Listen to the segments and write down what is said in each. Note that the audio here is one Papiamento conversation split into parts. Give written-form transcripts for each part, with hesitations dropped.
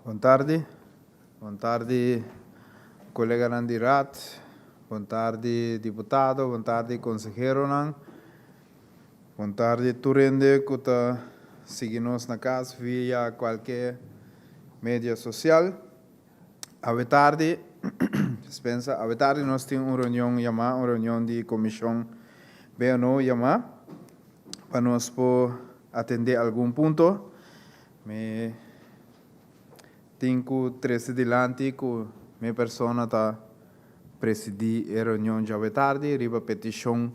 Bon tardi. Bon tardi koleganan di Raad. Bon tardi diputado, bon tardi konseheronan. Bon tardi tur hende ku ta sigui nos na kas via kualke media sosial. Awe tardi, dispensa, awe tardi nos tin un reunion yamá, un reunion di komishon BNO yamá pa nos por atendé algun punto. Mi tin ku trese dilanti ku mi persona ta presidí e reunion djawe tardi riba petishon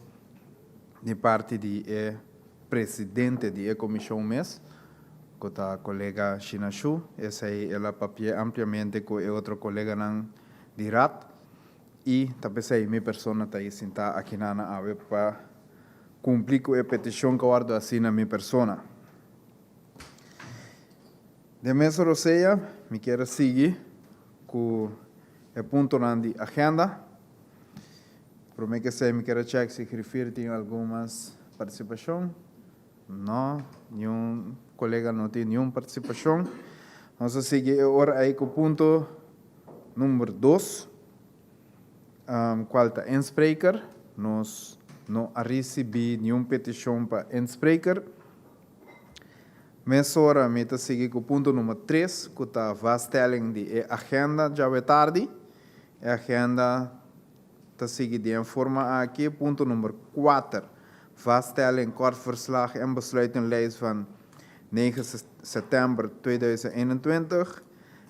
di parti di e presidente di e komishon mes, ku ta kolega Shina Shu. Esei el a papi'é ampliamente ku e otro koleganan di Raad i ta p'esei mi persona ta ei sintá akinan awe pa kumpli ku e petishon ku a wòrdu hasi na mi persona. Den mes rosea mi kier a sigui ku e puntonan di agenda. Prome ke esei mi kier a chèk si griffier tin algun mas partisipashon. No, niun kolega no tin niun partisipashon. Nos a sigui e ora ei ku punto number dos, kual ta inspreker. Nos no a risibí niun petishon pa inspreker. Mesora mi ta sigui ku punto number tres, ku ta vaststelling di e agenda djawe tardi. E agenda ta sigui di en forma aki, Punto number kuater, vaststelling kort verslag en besluitenlijst van negen september 2021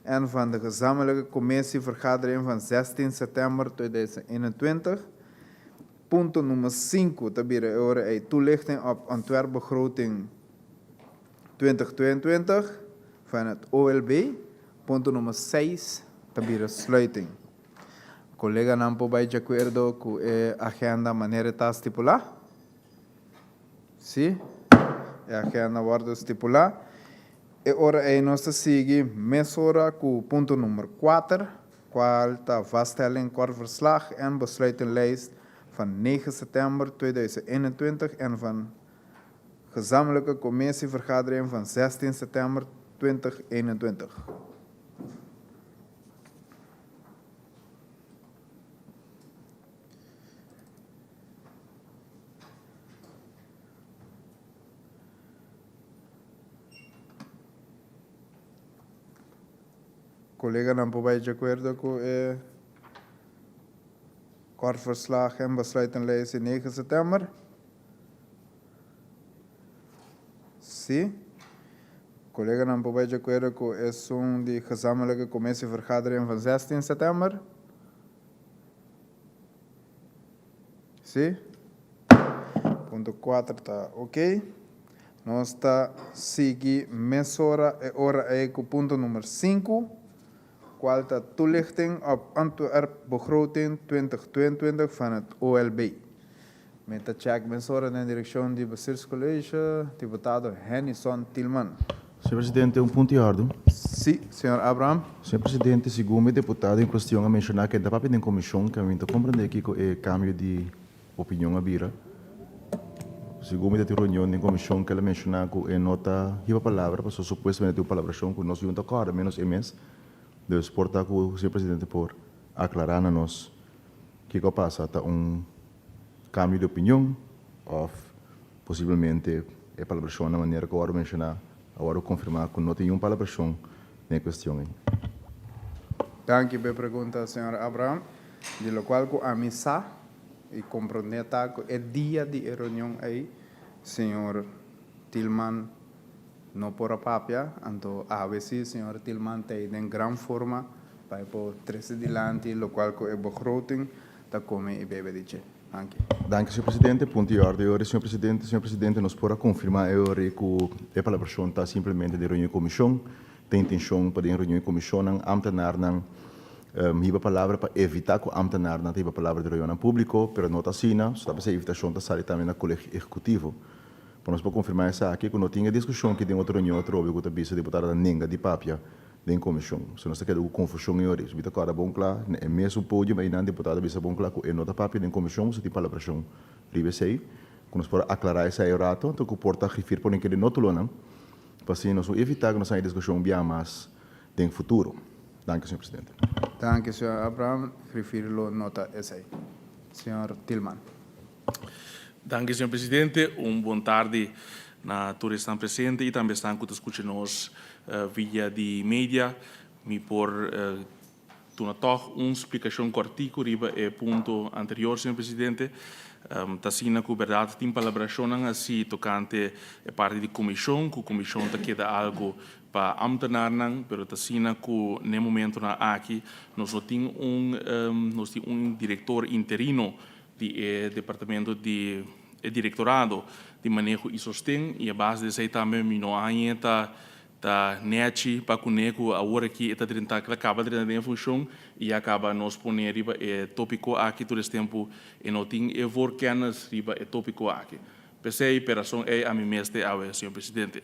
en van de gezamenlijke commissievergadering van 16 september 2021. Punto nummer sinku ta bira e ora ei toelichting op ontwerpbegroting 2022 van het OLB. Punto nummer seis ta bira sluiting. Koleganan por bai djakuerdo ku e agenda manera e ta stipulá? Si, e agenda wòrdu stipulá. E ora ei nos ta sigui mesora ku punto nummer kuater, kual ta vaststelling kort verslag en besluitenlijst van negen september 2021 en van gezamenlijke commissievergadering van 16 september 2021. Koleganan por bai djakuerdo ku e kortverslag en besluitenlijst di negen september? Si. Koleganan por bai djakuerdo ku esun di gezamenlijke commissievergadering van 16 september? Si. Punto kuater ta ok. Nos ta sigui mesora e ora ei ku punto number sinku, kual ta toelichting op ontwerpbegroting 2022 van het OLB. Mi ta check mesora den direkshon di Bestuurscollege, diputado Hennyson Thielman. Señor Presidente, un punto di ordu. Si, señor Abraham. Señor Presidente, segun e deputado en cuestion a menciona cu e ta papia den comision, cu mi ta comprende kico e cambio di opinion a bira. Segun mi ta tin reunion den comision cu el a menciona cu e no ta hiba palabra pasobra supuestamente tin un palabracion cu nos junta acorda menos e mes. Dus por ta cu señor Presidente por aclara na nos kico a pasa. Ta un cambio di opinion of posiblemente e palabracion na manera cu a wordo menciona a wordo confirma cu no tin niun palabracion den e cuestion ey. Danki p'e pregunta, señor Abraham. Di locual cu ami sa y comprende ta cu e dia di e reunion ey, señor Thielman no por a papia, anto awe si señor Thielman ta ey den gran forma pa e por trece dilanti locual cu e begroting ta come y bebe di dje. Danki. Danki, señor presidente. Punto di orde ori, señor presidente. Señor presidente, nos por a confirma e ori cu e palabracion ta simplemente den reunion di comision. Ta intencion pa den reunion di comisionnan ambtenaarnan hiba palabra pa evita cu ambtenaarnan ta hiba palabra den reunionnan publico, pero no ta asina. So ta p'esei invitacion ta sali tambe na Colegio Ehecutivo. Pa nos por confirma esaki cu no tin e discusion aki den otro reunion atrobe cu ta bisa diputado ta nenga di papia den comision. So nos ta keda cu confusion e ora. So mi ta corda bon cla, na e mesun podium einan diputado a bisa bon cla cu e no ta papia den comision pasobra tin palabracion riba esey. Cu nos por a aclara esey e rato, anto cu por ta grifir pone kende notulonan pa asina nos no evita cu nos haña discusion un bia mas. den futuro. Danki, señor presidente. Danki, señor Abraham. Griffier lo nota esei. Señor Tilman. Danki, señor presidente. Un bon tardi na tur esnan presente y tambe esnan cu ta scucha nos via di media. Mi por Duna tòg un splikashon kòrtiku riba e punto anterior, señor presidente. Ta asina ku bèrdat tin palabrashonnan hasi tokante e parti di komishon, ku komishon ta keda algu pa ámtenarnan, pero ta asina ku n'e momentonan aki nos no tin un nos tin un direktor interino di e departamento di e direktorado di maneho i sosten i a base di esei tambe mi no hañ'e ta Ta nechi pa kuné ku awor aki e ta drenta ta kaba drenta den e funshon i a kaba nos pone riba e topiko aki tur es tempu e no tin e voorkennis riba e topiko aki. P'esei p'e rason ei ami mester awe señor presidente.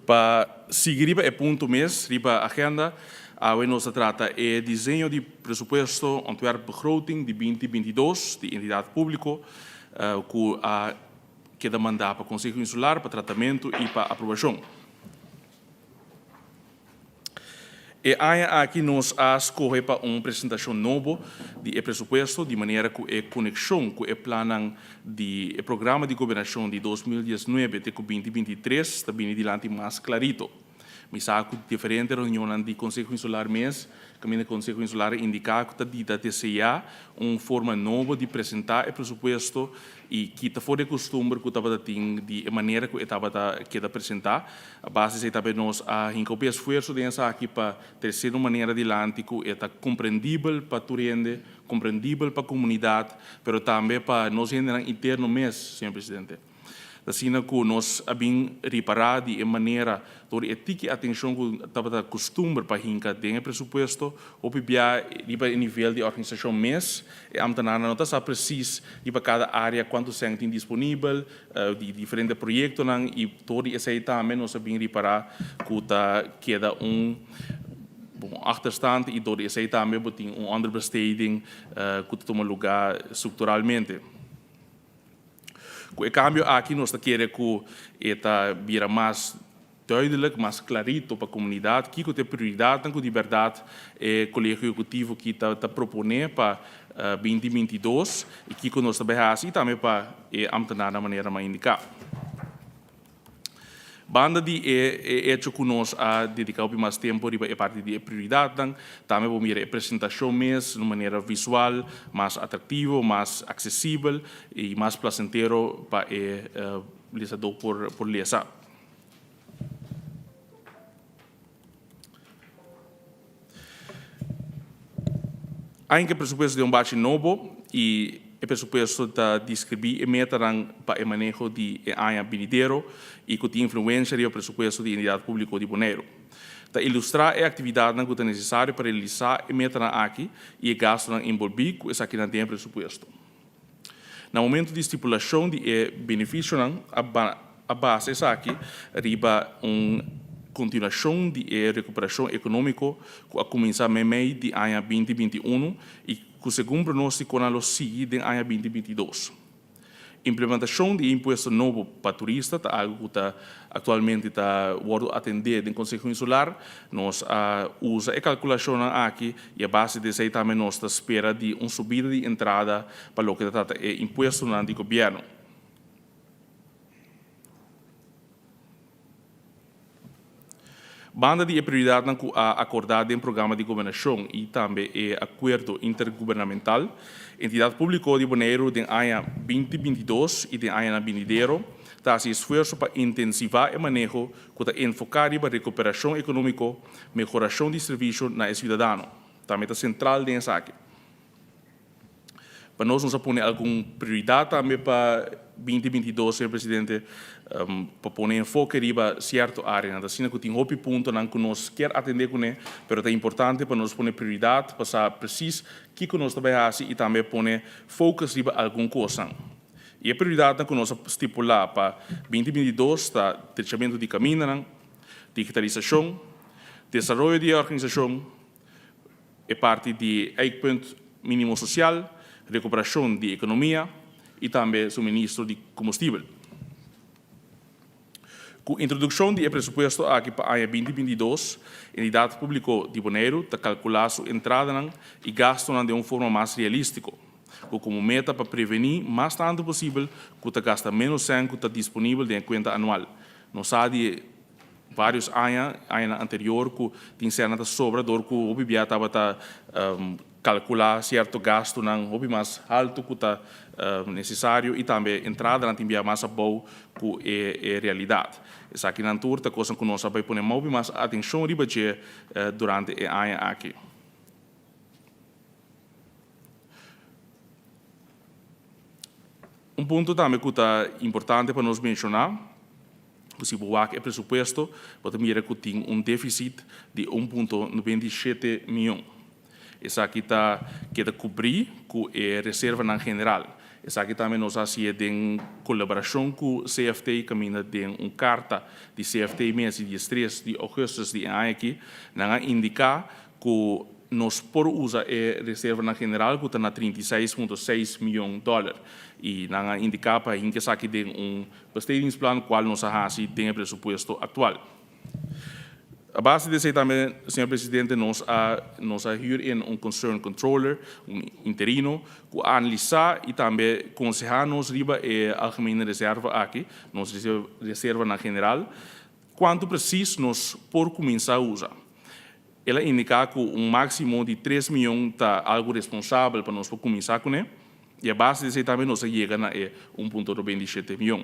Pa sigui riba e punto mes riba agenda awe nos ta trata e diseño di presupuesto ontwerpbegroting di binti 22 di entidat públiko ku a Keda mandá pa Konseho Insular pa tratamentu i pa aprobashon. E aña aki nos a skohe pa un presentashon nobo di e presupuesto di manera ku e konekshon ku e plannan di e programa di gobernashon di 2019 te ku 2023 ta bini dilanti mas klarito. Mi sa ku diferente reunionnan di Konseho Insular mes, kaminda Konseho Insular a indiká ku ta di ta deseá un forma nobo di presentá e presupuesto i kita for di e kustumber ku tabata tin di e manera ku e tabata keda presentá. A base di esei tambe nos a hinka hopi esfuerso den esaki pa trese un manera dilanti ku e ta komprendibel pa tur hende, komprendibel pa komunidat, pero tambe pa nos hendenan interno mes, señor Presidente. Ta asina ku nos a bin ripará di e manera dor di e tiki atenshon ku tabata kustumber pa hinka den e presupuesto, hopi bia riba e nivel di organisashon mes, e amtenarnan no ta sa presis riba kada área kuantu sèn tin disponibel di diferente proyektonan i dor di esei tambe nos a bin ripará ku ta keda un bon achterstand i dor di esei tambe bo tin un onderbesteding ku ta tuma lugá strukturalmente. Ku e kambio aki nos ta kere ku e ta bira mas duidelijk, mas klarito pa komunidat kiko ta e prioridatnan ku di bèrdat e Kolegio Ehekutivo ki ta ta proponé pa 2022 i kiko nos ta bai hasi i tambe pa e amtenarnan manera m'a indiká. Banda di e e echo ku nos a dediká hopi mas tempu riba e parti di e prioridatnan, tambe bo mira e presentashon mes na un manera visual mas atraktivo, mas aksesibel i mas plasentero pa e lesadó por por lesa. Aunke e presupuesto di un bachi nobo i e presupuesto ta deskribí e metanan pa e maneho di e aña binidero i ku tin influensia riba presupuesto di Entidat Públiko di Boneiru. Ta ilustrá e aktividatnan ku ta nesesario pa realisá e metanan aki i e gastunan enbolbí ku esakinan den e presupuesto. Na momento di stipulashon di e benefisionan a basa esaki riba un kontinuashon di e rekuperashon ekonómiko ku a kuminsá meimei di aña 2021 i ku segun pronóstikonan lo sigui den aña 2022. Implementashon di e impuesto nobo pa turista ta algu ku ta aktualmente ta wòrdu atendé den Konseho Insular. Nos a usa e kalkulashonnan aki i a base di esei tambe nos ta spera di un subida di entrada pa loke ta trata e impuestonan di gobièrnu. Banda di e prioridatnan ku a akordá den programa di gobernashon i tambe e akuerdo intergubernamental, Entidat Públiko di Boneiru den aña 2022 i den añanan binidero ta hasi esfuerso pa intensivá e maneho ku ta enfoká riba rekuperashon ekonómiko, mehorashon di servisio na e siudadano. Tambe ta sentral den esaki. Pa nos, nos a pone algun prioridat tambe pa 2022, señor presidente, pa pone enfoke riba sierto areanan. Ta asina ku tin hopi puntonan ku nos kier atendé kuné, pero ta importante pa nos pone prioridat pa sa presis kiko nos ta bai hasi i tambe pone focus riba algun kosnan. I e prioridatnan ku nos a stipulá pa 2022 ta drechamentu di kamindanan, digitalisashon, desaroyo di e organisashon, e parti di eikpunt minimo sosial, rekuperashon di ekonomia i tambe suministro di komestibel. Ku introdukshon di e presupuesto aki pa aña 2022, Entidat Públiko di Boneiru ta kalkulá su entradanan i gastunan den un forma mas realístiko, ku komo meta pa prevení mas tantu posibel ku ta gasta ménos sèn ku ta disponibel den e kuenta anual. Nos sa di vários aña, añanan anterior ku tin sènnan ta sobra dor ku hopi bia tabata kalkulá sierto gastunan hopi mas haltu ku ta nesesario i tambe entradanan tin bia mas abou ku e realidat. Esakinan tur ta kosnan ku nos a bai pone hopi mas atenshon riba dje durante e aña aki. Un punto tambe ku ta importante pa nos menshoná, ku si bo wak e presupuesto, bo ta mira ku tin un défisit di un punto 97 mion. Esaki ta keda kubrí ku e reservanan general. Esaki tambe nos a hasié den kolaborashon ku CFT kaminda den un karta di CFT mes di diestres di ougùstus di e aña aki, nan a indiká ku nos por usa e reservanan general ku ta na 36.6 mion dòler i nan a indiká pa hinka esaki den un bestedingsplan kual nos a hasi den e presupuesto aktual. A base di esei tambe, señor presidente, nos a nos a hür in un concern controller, un interino, ku a analisá i tambe konsehá nos riba e algemene reserva aki, nos reservanan general, kuantu presis nos por kuminsá usa. El a indiká ku un máksimo di tres mion ta algu responsabel pa nos por kuminsá kuné, i a base di esei tambe nos a yega na e un punto 97 mion.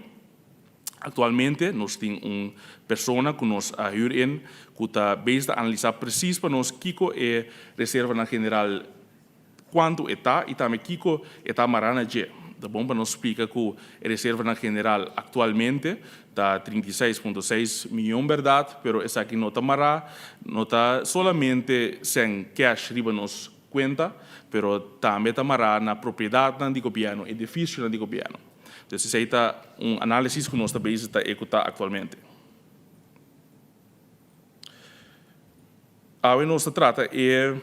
Aktualmente nos tin un persona ku nos a hür in ku ta bezig ta analisá presis pa nos kiko e reservanan general Kuantu e ta i tambe kiko e ta mará na dje. Ta bon pa nos splika ku e reservanan general aktualmente ta 36.6 mion bèrdat, pero esaki no ta mará, no ta solamente sèn kèsh riba nos kuenta, pero tambe ta mará na propiedatnan di gobièrnu, edifisionan di gobièrnu. Entonces esei ta un análisis ku nos ta bezig ta ehekutá aktualmente. Awe nos ta trata e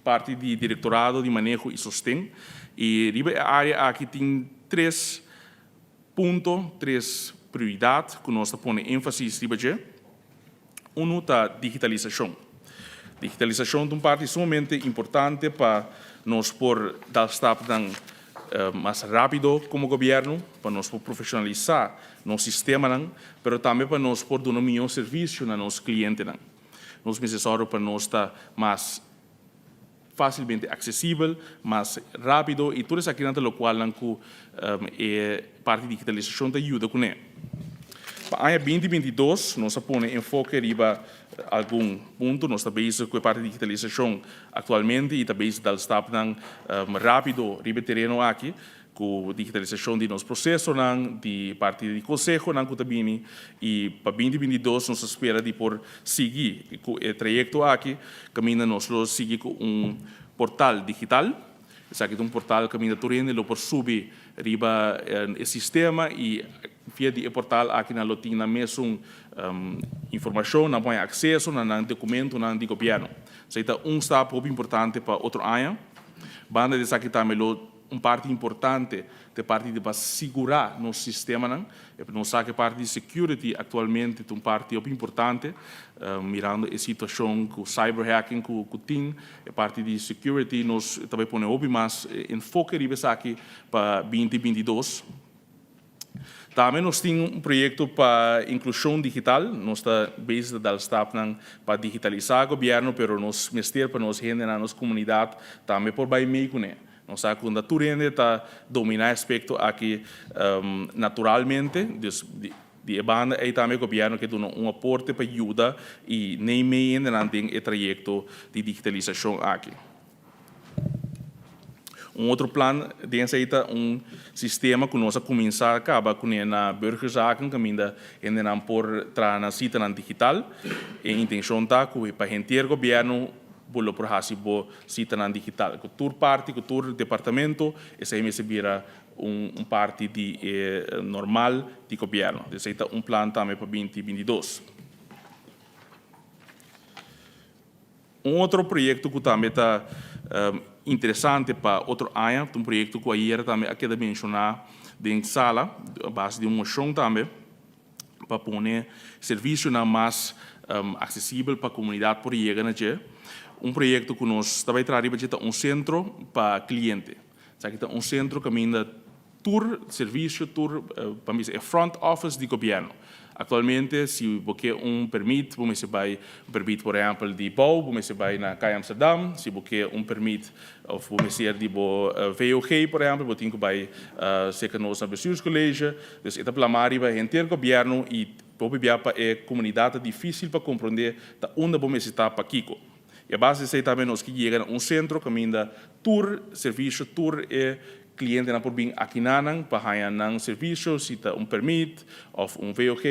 parti di Direktorado di Maneho i Sosten i riba e área aki tin tres punto, tres prioridat ku nos ta pone énfasis riba dje. Unu ta digitalisashon. Digitalisashon ta un parti sumamente importante pa nos por dal stapnan mas rápido komo gobièrnu, pa nos por profeshonalisá nos sistemanan, pero tambe pa nos por duna mihó servisio na nos klientenan. Nos mester sòru pa nos ta mas fásilmente aksesibel, mas rápido i tur esakinan ta lokualnan ku e parti digitalisashon ta yuda kuné. Pa aña 2022 nos a pone enfoke riba algun punto. Nos ta bezig ku e parti digitalisashon aktualmente i ta bezig dal stapnan rápido riba e tereno aki ku digitalisashon di nos prosesonan, di parti di konsehonan ku ta bini i pa 2022 nos ta spera di por sigui ku e trayekto aki kaminda nos lo sigui ku un portal digital. Esaki ta un portal kaminda tur hende lo por subi riba e sistema i via di e portal aki nan lo tin nan mesun informashon, nan por haña akseso na nan dokumentonan di gobièrnu. Esaki ta un stap hopi importante pa otro aña. Banda di esaki tambe lo un parti importante ta e parti di pa sigurá nos sistemanan. Nos sa ku e parti di security aktualmente ta un parti hopi importante, mirando e situashon ku cyber hacking ku tin, e parti di security nos ta bai pone hopi mas enfoke riba esaki pa 2022. Tambe nos tin un proyekto pa inklushon digital, nos ta bezig ta dal stapnan pa digitalisá gobièrnu, pero nos mester pa nos hendenan, nos komunidat tambe por bai mei kuné. Nos sa ku tur hende ta dominá e aspekto aki naturalmente, dus di e banda ei tambe gobièrnu ke duna un aporte pa yuda i neimei hendenan den e trayekto di digitalisashon aki. Un otro plan den esei ta un sistema ku nos a kuminsá kaba kuné na Burgerzaken kaminda hendenan por traha nan sitanan digital. E intenshon ta ku pa henter gobièrnu bo lo por hasi bo sitanan digital. Ku tur parti, ku tur departamento, esei mester bira un parti di e normal di gobièrnu. Esei ta un plan tambe pa 2022. Un otro proyekto ku tambe ta interesante pa otro aña, ta un proyekto ku ayera tambe a keda menshoná den sala, a base di un moshon tambe. Pa pone servisionan mas aksesibel pa komunidat por yega na dje. Un proyekto ku nos ta bai traha riba dje ta un sentro pa kliente. Esaki ta un sentro kaminda tur servisio, tur, pa mi bisa e front office di gobièrnu. Aktualmente si bo ke un permit bo mester bai, un permit por ehèmpel di bou, bo mester bai na Kaya Amsterdam. Si bo ke un permit òf bo mester di bo VOG por ehèmpel bo tin ku bai serka nos na Bestuurscollege. Dus e ta plamá riba henter gobièrnu i hopi bia pa e komunidat ta difísil pa komprondé ta unda bo mester ta pakiko. I a base di esei tambe nos ke yega na un sentro kaminda tur servisio, tur e klientenan por bin akinanan pa haña nan servisio, si ta un pèrmit òf un VOG,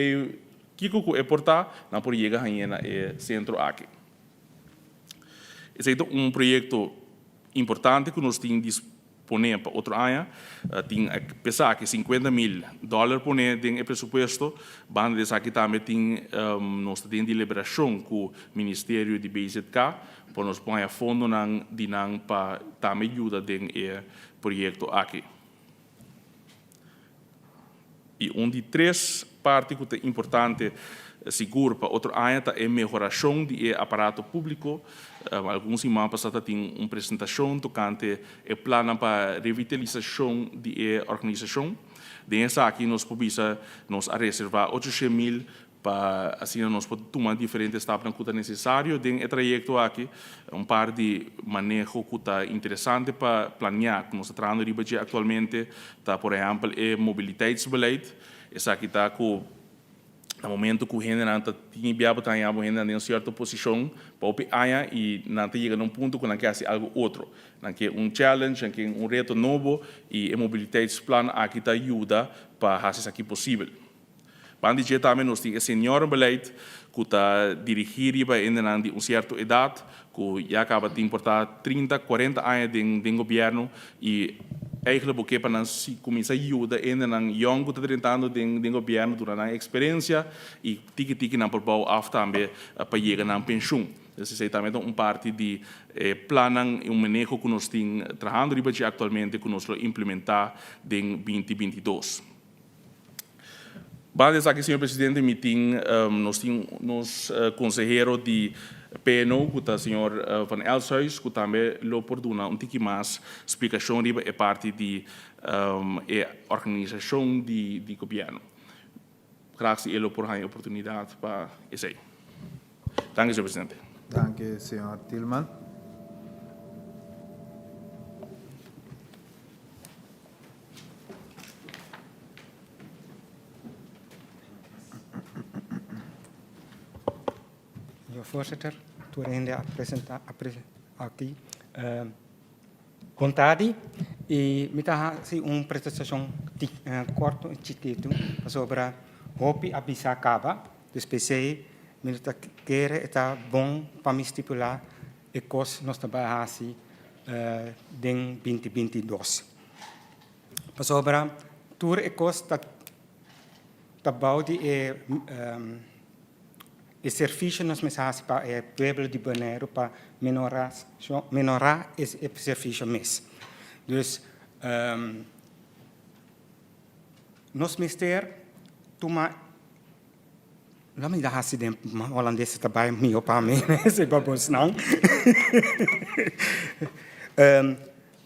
kiko ku e por ta, nan por yega hañ'é na e sentro aki. Esei ta un proyekto importante ku nos tin disponé pa otro aña. Tin pesa aki sinkuenta mil dòler poné den e presupuesto. Banda di esaki tambe tin nos ta den deliberashon ku Ministerio di BZK pa nos por haña fondonan di nan pa tambe yuda den e proyekto aki. I un di tres parti ku ta importante sigur pa otro aña ta e mehorashon di e aparato públiko. Algun siman pasá ta tin un presentashon tokante e plannan pa revitalisashon di e organisashon. Den esaki nos por bisa nos a reservá ocho mil Pa asina nos por tuma diferente stapnan ku ta nesesario den e trayekto aki. Un par di maneho ku ta interesante pa planeá, ku nos ta trahando riba dje aktualmente, ta por ehèmpel e mobiliteitsbeleid. Esaki ta ku na momento ku hendenan ta tin bia bo ta haña bo hendenan den un sierto posishon pa hopi aña i nan ta yega na un punto ku nan ke hasi algu otro. Nan ke un challenge, nan ke un reto nobo i e mobiliteitsplan aki ta yuda pa hasi esaki posibel. Banda di dje tambe nos tin e seniorenbeleid ku ta dirigí riba hendenan di un sierto edat ku ya kaba tin por ta trinta, kuarenta aña den den gobièrnu i eigentlik bo ke pa nan si kuminsá yuda hendenan yòn ku ta drentando den den gobièrnu duna nan eksperensia i tiki tiki nan por bou af tambe pa yega nan penshun. Entonces esei tambe ta un parti di e plannan i un maneho ku nos tin trahando riba dje aktualmente ku nos lo implementá den binti 22. Banda di esaki, señor presidente, mi tin, nos tin nos consehero di PNO, cu ta señor Van Elshuis, cu tambe lo por duna un tiki mas splicacion riba e parti di e organisacion di gobierno. Graag si e lo por haña oportunidad pa esey. Danki, señor presidente. Danki, señor Thielman. Señor voorzitter, tur hende a presenta aki. Bon tardi y mi ta haci un presentacion corto y chikito pasobra hopi a bisa caba, dus p'esey mi ta kere e ta bon pa mi stipula e kos nos ta bai hasi den binti binti dos. Pasobra tur e kos ta ta bou di e e servisio nos mester hasi pa e pueblo di Boneiru pa menorá menorá e servisio mes. Dus nos mester tuma Lo mi ta hasi den holandes ta bai miho pa mi si pa bosnan.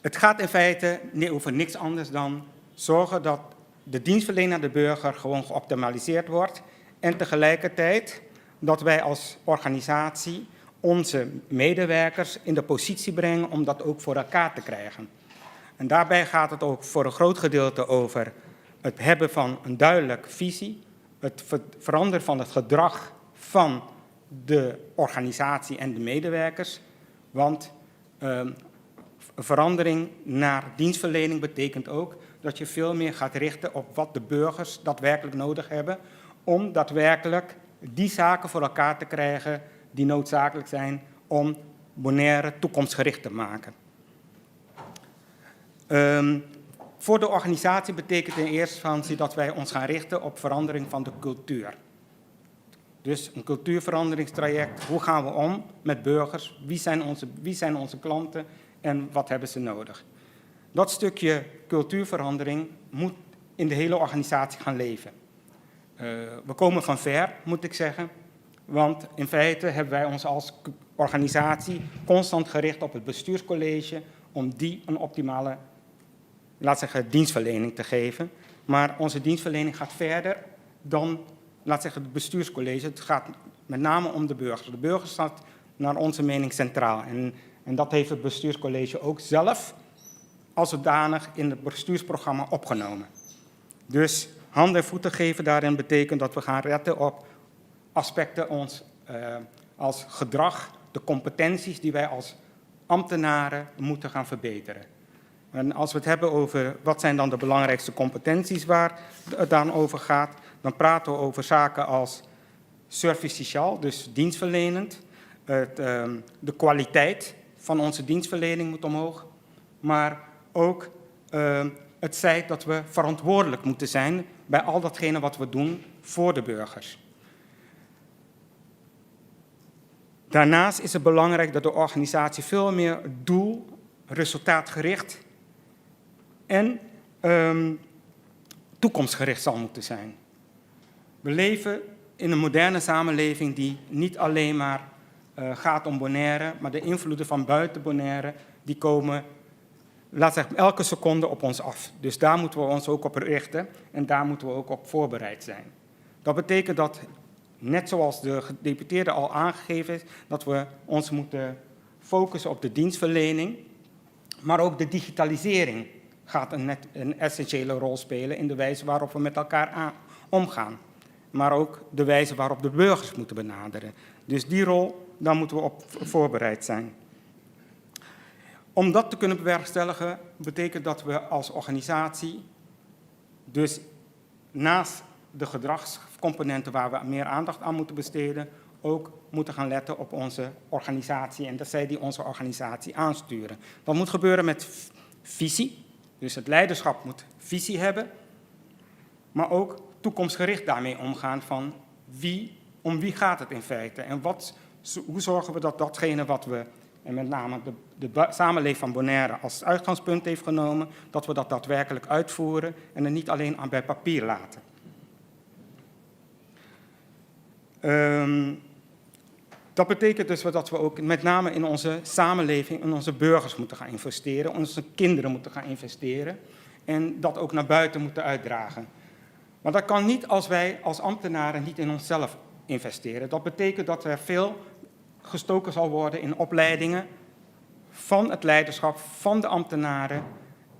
Het gaat in feite over niks anders dan zorgen dat de dienstverlening aan de burger gewoon geoptimaliseerd wordt en tegelijkertijd dat wij als organisatie onze medewerkers in de positie brengen om dat ook voor elkaar te krijgen. En daarbij gaat het ook voor een groot gedeelte over het hebben van een duidelijke visie, het veranderen van het gedrag van de organisatie en de medewerkers. Want verandering naar dienstverlening betekent ook dat je veel meer gaat richten op wat de burgers daadwerkelijk nodig hebben om daadwerkelijk die zaken voor elkaar te krijgen die noodzakelijk zijn om Bonaire toekomstgericht te maken. Um, voor de organisatie betekent in eerste instantie dat wij ons gaan richten op verandering van de cultuur. Dus een cultuurveranderingstraject. Hoe gaan we om met burgers? Wie zijn onze, wie zijn onze klanten en wat hebben ze nodig? Dat stukje cultuurverandering moet in de hele organisatie gaan leven. We komen van ver, moet ik zeggen. Want in feite hebben wij ons als organisatie constant gericht op het bestuurscollege om die een optimale, laat zeggen, dienstverlening te geven. Maar onze dienstverlening gaat verder dan, laat zeggen, het bestuurscollege. Het gaat met name om de burgers. De burger staat naar onze mening centraal. En, en dat heeft het bestuurscollege ook zelf als zodanig in het bestuursprogramma opgenomen. Dus handen en voeten geven daarin betekent dat we gaan retten op aspecten ons, uh, als gedrag, de competenties die wij als ambtenaren moeten gaan verbeteren. En als we het hebben over wat zijn dan de belangrijkste competenties waar het dan over gaat, dan praten we over zaken als serviciaal, dus dienstverlenend. Het, de kwaliteit van onze dienstverlening moet omhoog, maar ook het feit dat we verantwoordelijk moeten zijn bij al datgene wat we doen voor de burgers. Daarnaast is het belangrijk dat de organisatie veel meer doel, resultaatgericht en toekomstgericht zal moeten zijn. We leven in een moderne samenleving die niet alleen maar gaat om Bonaire, maar de invloeden van buiten Bonaire die komen, laat zeggen, elke seconde op ons af. Dus daar moeten we ons ook op richten en daar moeten we ook op voorbereid zijn. Dat betekent dat, net zoals de gedeputeerde al aangegeven is, dat we ons moeten focussen op de dienstverlening, maar ook de digitalisering gaat een, net, een essentiële rol spelen in de wijze waarop we met elkaar aan, omgaan. Maar ook de wijze waarop de burgers moeten benaderen. Dus die rol, daar moeten we op voorbereid zijn. Om dat te kunnen bewerkstelligen, betekent dat we als organisatie dus naast de gedragscomponenten waar we meer aandacht aan moeten besteden, ook moeten gaan letten op onze organisatie en dat zij die onze organisatie aansturen. Dat moet gebeuren met visie, dus het leiderschap moet visie hebben, maar ook toekomstgericht daarmee omgaan van wie, om wie gaat het in feite en wat, hoe zorgen we dat datgene wat we, en met name de, de samenleving van Bonaire als uitgangspunt heeft genomen, dat we dat daadwerkelijk uitvoeren en het niet alleen aan bij papier laten. Dat betekent dus dat we ook met name in onze samenleving, in onze burgers moeten gaan investeren, onze kinderen moeten gaan investeren en dat ook naar buiten moeten uitdragen. Maar dat kan niet als wij als ambtenaren niet in onszelf investeren. Dat betekent dat er veel gestoken zal worden in opleidingen van het leiderschap, van de ambtenaren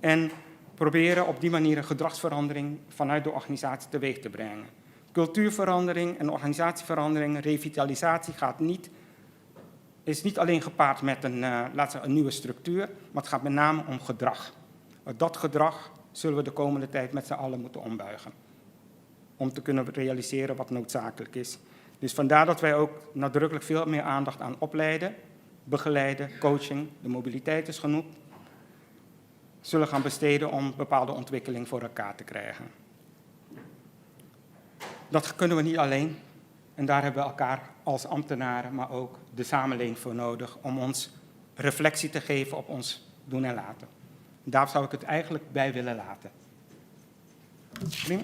en proberen op die manier een gedragsverandering vanuit de organisatie teweeg te brengen. Cultuurverandering en organisatieverandering, revitalisatie gaat niet, is niet alleen gepaard met een, laat zeggen, een nieuwe structuur, maar het gaat met name om gedrag. Dat gedrag zullen we de komende tijd met z'n allen moeten ombuigen. Om te kunnen realiseren wat noodzakelijk is. Dus vandaar dat wij ook nadrukkelijk veel meer aandacht aan opleiden, begeleiden, coaching, de mobiliteit is genoemd, zullen gaan besteden om bepaalde ontwikkeling voor elkaar te krijgen. Dat kunnen we niet alleen. En daar hebben we elkaar als ambtenaren, maar ook de samenleving voor nodig om ons reflectie te geven op ons doen en laten. Daar zou ik het eigenlijk bij willen laten. Prima.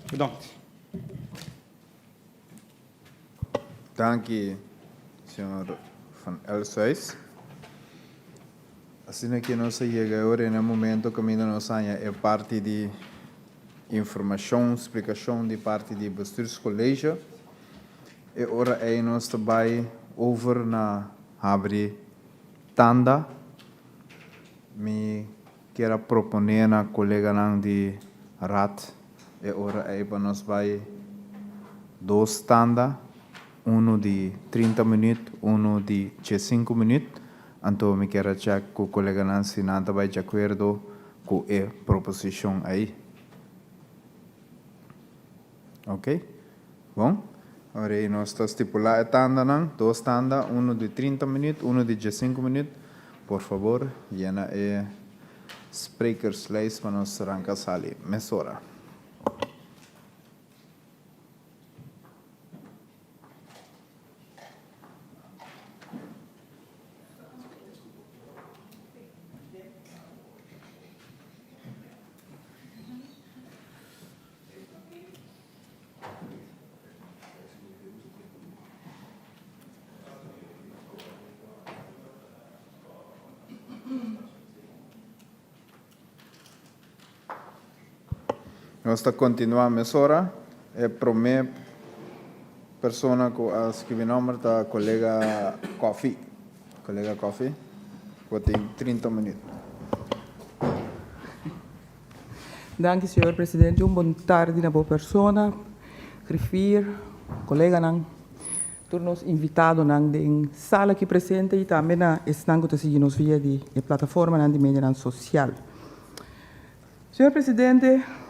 Bedankt. Danki, señor Van Elshuis. Asina ku nos a yega awor na e momento kaminda nos haña e parti di informashon, splikashon di parti di bestuurscollege. E ora ei nos ta bai over na habri tanda. Mi kier a proponé na koleganan di Raad e ora ei pa nos bai dos tanda, unu di 30 minüt, unu di 15 minüt. Anto mi kier a check ku koleganan si nan ta bai di akuerdo ku e proposishon ei. Ok, bon. Ora ei nos ta stipulá e tandanan, dos tanda, unu di 30 minüt, unu di 15 minüt. Por fabor, yena e sprekerslijst pa nos ranka sali mesora. Nos ta kontinuá mesora. E promé persona ku a skirbi nòmber ta kolega Coffie. Kolega Coffie, bo tin 30 minüt. Danki, señor presidente. Un bon tardi na bo persona, griffier, koleganan, tur nos invitadonan den sala aki presente i tambe na esnan ku ta sigui nos via di e plataformanan di medianan sosial. Señor presidente,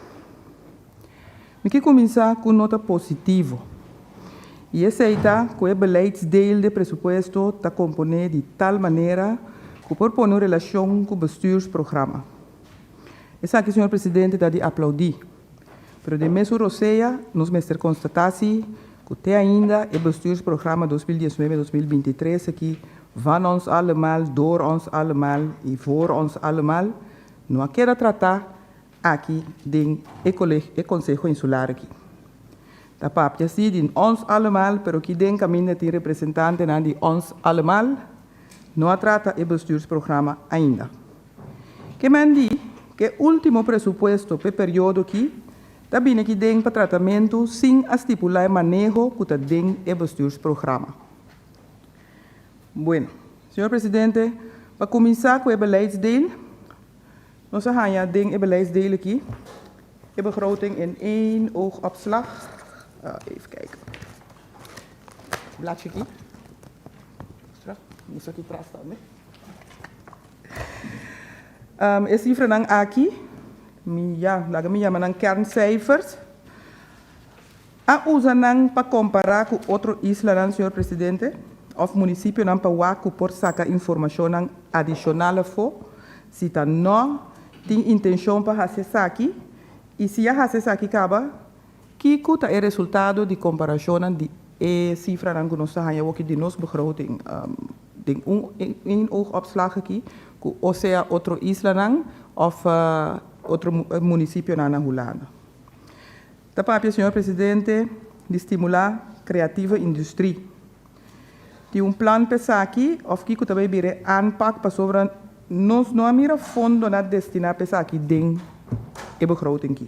mi ke kuminsá ku un nota positivo i esei ta ku e beleidsdeel di presupuesto ta komponé di tal manera ku por pone un relashon ku bestuursprogramma. Esaki, señor presidente, ta di aplaudí. Pero den mesun rosea nos mester konstatá si ku te ainda e bestuursprogramma 2019, 2023 aki van ons allemaal, door ons allemaal i voor ons allemaal no a keda tratá aki den e e konseho insular aki. Ta papia si di ons allemaal, pero aki den kaminda tin representantenan di ons allemaal no a trata e bestuursprogramma ainda. Ke men di ku e último presupuesto p'e periodo aki ta bini aki den pa tratamentu sin a stipulá e maneho ku ta den e bestuursprogramma. Bueno, señor presidente, pa kuminsá ku e beleidsdeel, nos a haña den e beleidsdeel aki e begroting in één oogopslag. Even kijken. Bladje aki. Terug, moet aki tras staan, né? E sifranan aki, mi ya, laga mi yama nan kerncijfers. A usa nan pa kompará ku otro islanan, señor presidente, òf munisipionan pa wak ku por saka informashonnan adishonal afó, si ta no tin intenshon pa hasi esaki i si a hasi esaki kaba, kiko ta e resultado di komparashonnan di e sifranan ku nos ta haña awoki di nos begroting den un één oogopslag aki ku o sea otro islanan òf otro munisipionan na Hulanda. Ta papia, señor presidente, di stimulá kreativo industrie. Tin un plan pa esaki òf kiko ta bai bira e aanpak pasobra nos no a mira fondonan destiná pa esaki den e begroting aki.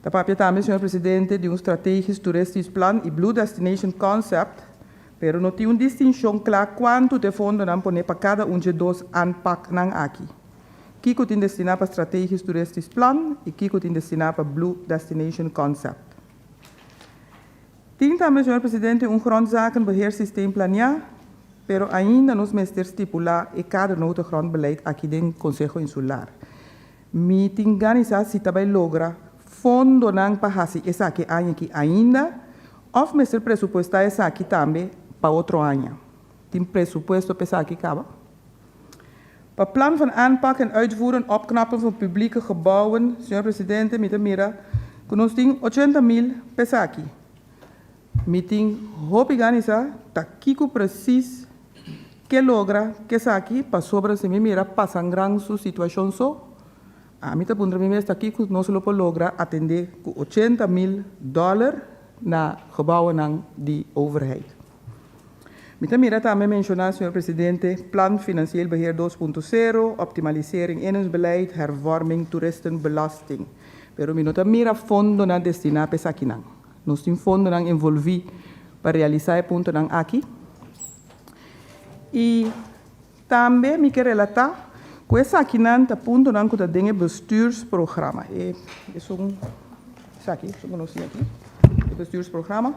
Ta papia tambe, señor presidente, di un strategisch toeristisch plan i Blue Destination Concept, pero no tin un distinshon kla kuantu ta e fondonan poné pa kada un dje dos aanpaknan aki. Kiko tin destiná pa strategisch toeristisch plan i kiko tin destiná pa Blue Destination Concept. Tin tambe, señor presidente, un grondzakenbeheersysteem planiá, pero ainda nos mester stipulá e kadernota grondbeleid aki den Konseho Insular. Mi tin gana sa si ta bai logra fondonan pa hasi esaki aña aki ainda òf mester presupuestá esaki tambe pa otro aña. Tin presupuesto pa esaki kaba? Pa plan van aanpak en uitvoeren opknappen van publieke gebouwen, señor presidente, mi ta mira ku nos tin 80.000 pa esaki. Mi tin hopi gana sa ta kiko presis ke logra ku esaki pasobra si mi mira Pasangran su situashon so, ami ta puntra mi mes ta kiko nos lo por logra atendé ku 80.000 dòler na gebouwennan di overheid. Mi ta mira tambe menshoná, señor presidente, Plan Financieel Beheer 2.0, optimalisering inningsbeleid, hervorming toeristenbelasting. Pero mi no ta mira fondonan destiná pa esakinan. Nos tin fondonan envolví pa realisá e puntonan aki. I tambe mi ke relatá ku esakinan ta puntonan ku ta den e bestuursprogramma. E esun esaki, esun ku nos tin aki, e bestuursprogramma,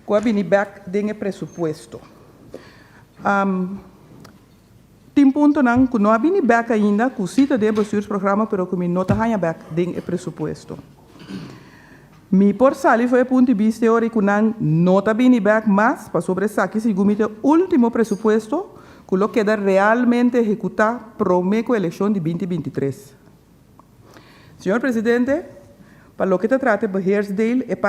ku a bini bèk den e presupuesto. Tin puntonan ku no a bini bèk ainda, ku sí ta den e bestuursprogramma, pero ku mi no ta haña bèk den e presupuesto. Mi por sali for e punto di bista ora ku nan no ta bini bèk mas, pasobra esaki segun mi ta e último presupuesto ku lo keda realmente ehekutá promé ku elekshon di 2023. Señor presidente, pa loke ta trata e beheersdeel, e parti